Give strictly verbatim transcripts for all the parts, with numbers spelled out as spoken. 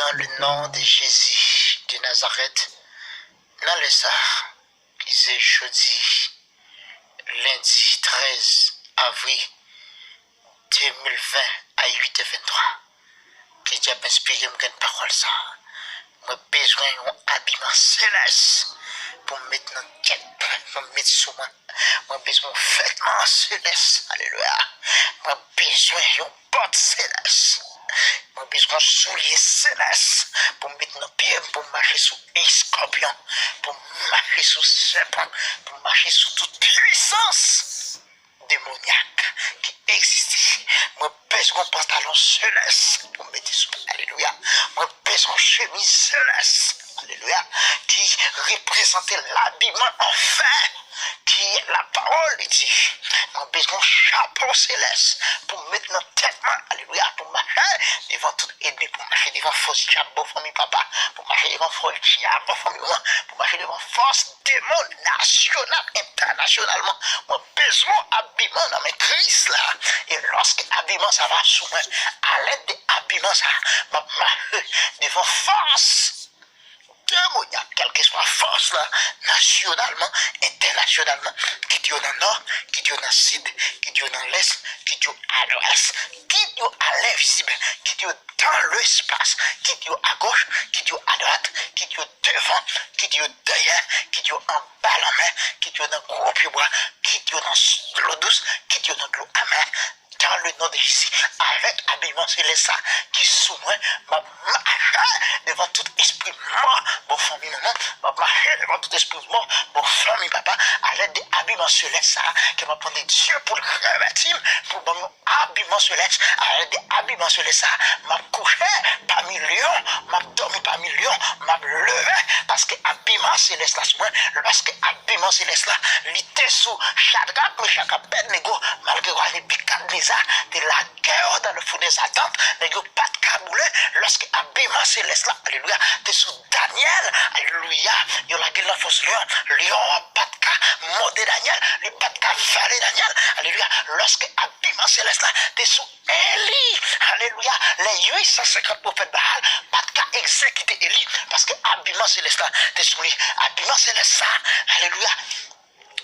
Dans le nom de Jésus de Nazareth, nan lè sa, ki se jodi, lendi trèz avril de mil ven a uit è venntwa, ke Dyab enspire m gen pawòl sa. Mwen bezwen yon abiman selès pou m met nan tèt mwen, pou m met sou mwen. Mwen bezwen yon vètman selès. Alelouya. Mwen bezwen yon bòt selès. Mwen bezwen yon soulye selès pou m met nan pye m, pou m mache sou eskòpyon, pou m mache sou sèpan, pou m mache sou tout pwisans demonyak ki egziste. Mwen bezwen yon pantalon selès pou m mete sou mwen. Alelouya. Mwen bezwen yon chemiz selès. Alelouya. Ki reprezante labiman an fè ki lapawòl de Dye. Mwen bezwen yon chapo selès pou m met nan tèt mwen. Alelouya. Pou m mache devan tout ènmi, pou m mache devan fòs dyab bò fanmi papa, pou m mache devan fòs dyab bò fanmi mwen, pou m mache devan fòs demon nasyonal, entènasyonalman. Mwen bezwen abiman nan men Kris la. E lòske abiman sa va sou mwen, alèd de abiman sa, m ap mache devan fòs demonyak, kèlkeswa fòs la, nasyonalman, entènasyonalman, kit yo nan nò, kit yo nan sid, kit yo nan lès, kit yo a lwès, kit yo a lenvizib, kit yo dans l'espace, kit yo agoch, kit yo adwat, kit yo devan, kit yo dèyè, kit yo anba lanmè, kit yo nan gwo pyebwa, kit yo nan dlo dous, kit yo nan dlo amè, dans le nom de Jésus, avèk abiman selès sa ki sou mwen, m ap mache devan tout espri mò bò fanmi nou, m ap mache devan tout espri mò bò fanmi papa, alèd de abiman selès sa ke m ap mande Dye pou l revèti m, pou ban m yon abiman selès, alèd de abiman selès sa, m ap kouche pami lyon, m ap dòmi pami lyon, m ap leve, paske abiman selès la sou mwen, lòske abiman selès la, li te sou Chadrak, Mechak, Abèdnego, malgre wa Nebikadneza te lage yo dans le four des ardentes, nèg yo pa t ka boule, lòske abiman selès la, alelouya, te sou Danyèl, alelouya, yo lage l nan fòs lyon, lyon an pa t ka mòde Danyèl, li pa t ka vale Danyèl, alelouya, lòske abiman selès la te sou Eli, alelouya, lè uit san senkant pwofèt Baal pa t ka egzekite Eli, paske abiman selès la te sou li, abiman selès sa, alelouya.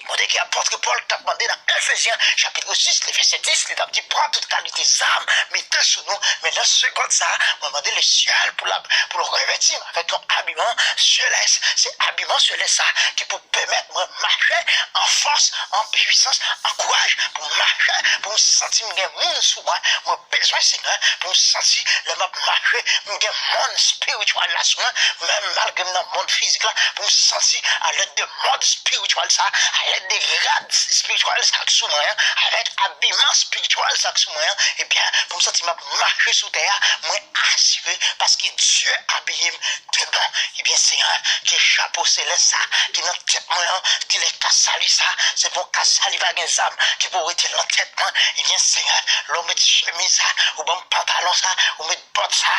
Kote ke apòt Pòl t ap mande nan Efezyen chapit sis, le vèsè dis, li t ap di, pran tout kalite zam, mete sou nou. Men nan segond sa, mwen mande Lesyèl pou l ap, pou l revèti m avèk yon abiman selès. Se abiman selès sa ki pou pèmèt mwen mache an fòs, an pwisans, an kouraj, pou m mache, pou m santi m gen moun sou mwen. Mwen bezwen, Senyè, pou m santi lè m ap mache, m gen mòn espirityèl la sou mwen, menm malgre m nan mond fizik la, pou m santi alèd de mòn espirityèl sa, alèd de rad espirityèl sa k sou mwen an, avèk abiman espirityèl sa k sou mwen an, ebyen, pou m santi m ap mache sou tè a, mwen asire, paske Dye abiye m de bon. Ebyen, Senyè, ke chapo selès sa ki nan tèt mwen an, ki lè ka sali sa, se pou ka sali pa gen zam ki pou rete nan tèt mwen. Ebyen, Senyè, lè w met chemiz sa, ou ban m pantalon sa, ou met bòt sa,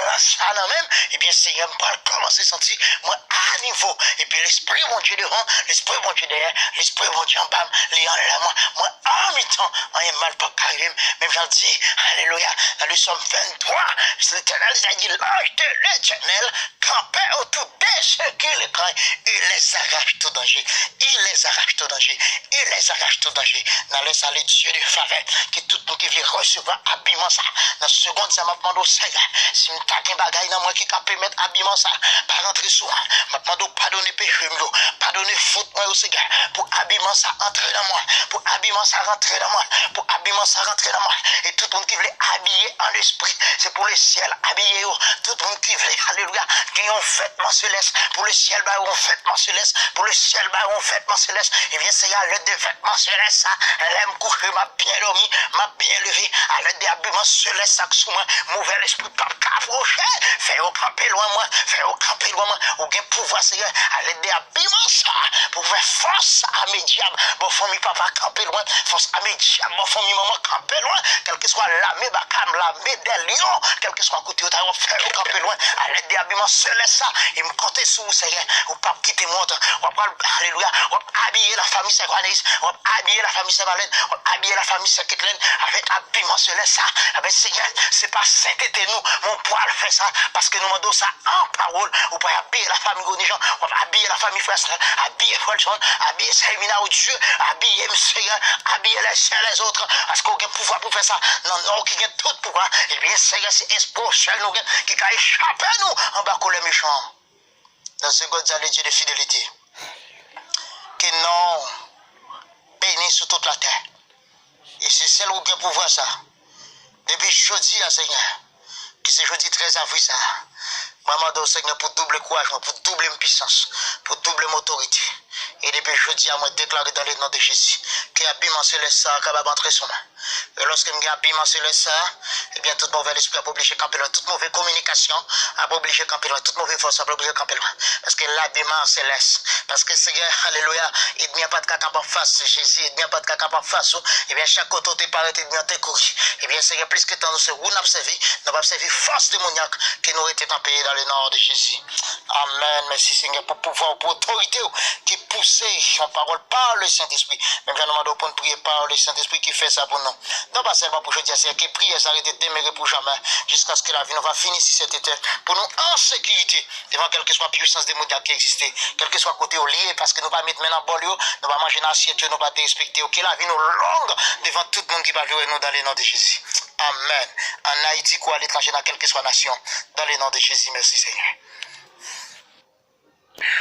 lans sa nan men m, ebyen, Senyè, m pral kòmanse santi mwen a nivo. Epi Lespri Bondye devan, Lespri Bondye dèyè, Lespri Bondye anba m, li anlè mwen. Mwen an mitan, anyen mal p ap ka rive m. Menm jan l di, alelouya, nan le Sòm venntwa, Letènèl di, l'ange de l'Éternel campait autour de ceux qui le craignent et les arrache tout danger. Il les arrache tout danger. Il les arrache tout danger. Nan lè sa, le Dieu de faveur, ke tout moun ki vle resevwa abiman sa, nan segond sa, m ap mande w, Senyè, si m ta gen bagay nan mwen ki ka pèmèt abiman sa pa rantre sou mwen, m ap mande w padone peche m yo, padone fot mwen yo, Senyè, pou abiman sa antre nan mwen, pou abiman sa rantre nan mwen, pou abiman sa rantre nan mwen. E tout moun ki vle abiye an lespri, se pou lesyèl abiye yo. Tout moun ki vle, alelouya, gen yon vètman selès, pou lesyèl ba yo yon vètman selès, pou lesyèl ba yo yon vètman selès. Ebyen, Senyè, alèd de vètman selès sa, lè m kouche, m ap byen dòmi, m ap byen leve, alèd de abiman selès sa k sou mwen, move lespri p ap ka pwoche, fè yo kanpe lwen mwen, fè yo kanpe lwen mwen. Ou gen pouvwa, Senyè, alèd de abiman sa, pou fè fòs sa, ame dyab bò fanmi papa kanpe lwen. Fòs ame dyab bò fanmi manman kanpe lwen. Kèlkeswa lame Bakan, lame dè lyon, kèlkeswa kote yo ta, w ap fè yo kanpe lwen. Alèd de abiman selès sa, e m konte sou ou, Senyè. Ou p ap kite m wont. W ap pral, alelouya, w ap abiye lafanmi Sè Kwaneis, w ap abiye lafanmi Sè Malèn, w ap abiye lafanmi Sè Ketlèn avèk abiman selès sa. Ebyen, Senyè, se pa sentete nou, men w pral fè sa, paske nou mande w sa an pawòl. Ou pral abiye lafanmi Gonijan, w ap abiye lafanmi Frè Stan, abiye Frè Lson, abiye Sè Mina, o Dye, abiye m, Senyè, abiye lèzin lèzòt, paske w gen pouvwa pou fè sa. Nan non w ki gen tout pouvwa, ebyen, Senyè, se espwa w sèl nou gen ki ka echape nou anba kolè mechan an. Nan se God a le Dieu de fidélité. Ke non w beni sou tout latè. E se sèl ou gen pouvwa sa. Depi jodi a, Senyè, ki se jodi trèz avri sa a, mwen mande w, Senyè, pou double kouraj mwen, pou double m pisans, pou double m otorite. E depi jodi a, mwen deklare dans le nom de Jésus, ke abiman selès sa a kapab antre sou mwen. E lòske m gen abiman selès sa a, ebyen, tout move lespri ap oblije kanpe lwen, tout move kominikasyon ap oblije kanpe lwen, tout move fòs ap oblije kanpe lwen. Paske labiman selès, paske Senyè, alelouya, ènmi an pa t ka kapab fas Jezi, ènmi an pa t ka kapab fas ou. Ebyen, chak kote w te parèt, ènmi an te kouri. Ebyen, Senyè, plis ke tan nou se ou n ap sèvi, nou p ap sèvi fòs demonyak, ke nou rete kanpe dans le nom de Jésus. Amèn. Mèsi, Senyè, pou pouvwa w, pou otorite w ki pouse yon pawòl pa le Sentespri. Menm jan nou mande w pou n priye pa le Sentespri ki fè sa pou nou. Non pa sèlman pou jodi a, Senyè, ke priyè sa rete demere pou jamè, jiskaske lavi nou va fini si sèt etè, pou nou an sekirite devan kèlkeswa pwisans demonyak ki egziste, kèlkeswa kote yo li ye, paske nou pa met men nan bòl yo, nou pa manje nan asyèt yo, nou pa derespekte yo. Ke lavi nou long devan tout moun ki pa vle wè nou dans le nom de Jésus. Amèn. Ann Ayiti kou aletranje, nan kèlkeswa nasyon, dans le nom de Jésus. Mèsi, Senyè.